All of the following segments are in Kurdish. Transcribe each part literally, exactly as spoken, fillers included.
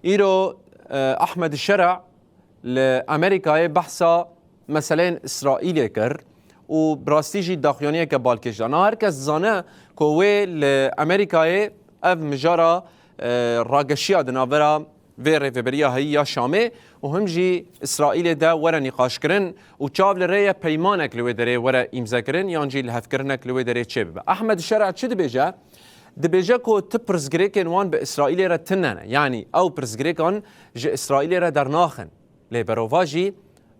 Îro e, Ahmed Şera li Amerîkayê behsa meseleyên Îsraîlê kir û bi rastî jî daxuyaniyeke balkêş da. Niha her kes dizane ku wê li Amerîkayê ev mijara e, rageşiya di navbera vê rêveberiya heyî ya Şamê û him jî Îsraîlê de were nîqaşkirin û çav li rê ye peymanek li wê derê were îmzekirin yan jî lihevkirinek li wê derê çêbibe. Ahmed Şera çi dibêje? Dibêje ku ti pirsgirêkên wan bi Îsraîlê re tune ne. Yanî ew pirsgirêkan ji Îsraîlê re dernaxin. Lê berovajî,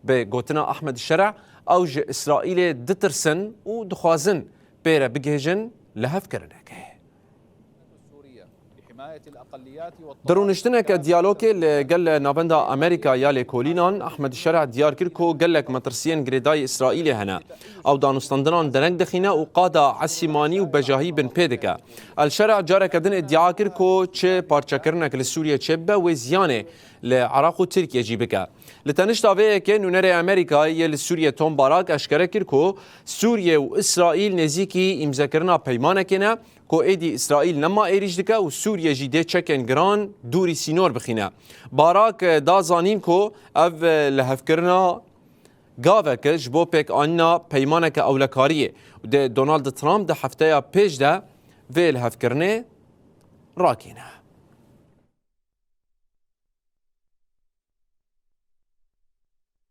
bi gotina Ahmed Şera, ew ji Îsraîlê ditirsin û dixwazin pê re bigihêjin lihevkirinekê. Di rûniştineke diyalogê li gel Navenda Amerîka ya Lêkolînan, Ahmed Şera diyar kir ku gelek metirsiyên girêdayî Îsraîlê hene. Ew danûstandinan dereng dixîne û qada esîmanî û bejahî binpê dike. El Şera careke din îdia kir ku çi parçekirinek li Sûriyê çêbibe, wê ziyanê li Iraq û Tirkiye jî bike. Li tenişta vê yekê nûnerê Amerîka yê li Sûriyê Tom Barak eşkere kir ku Sûriye û Îsraîl nêzîkî îmzekirina peymanekê ne ku êdî Îsraîl nema êrîş dike û Sûriye jî dê çekên giran dûrî sînor bixîne. Barak da zanîn ku ev lihevkirina gavek e ji bo pêkanîna peymaneke ewlekariyê û dê Donald Trump di hefteya pêş de vê lihevkirinê rakîne.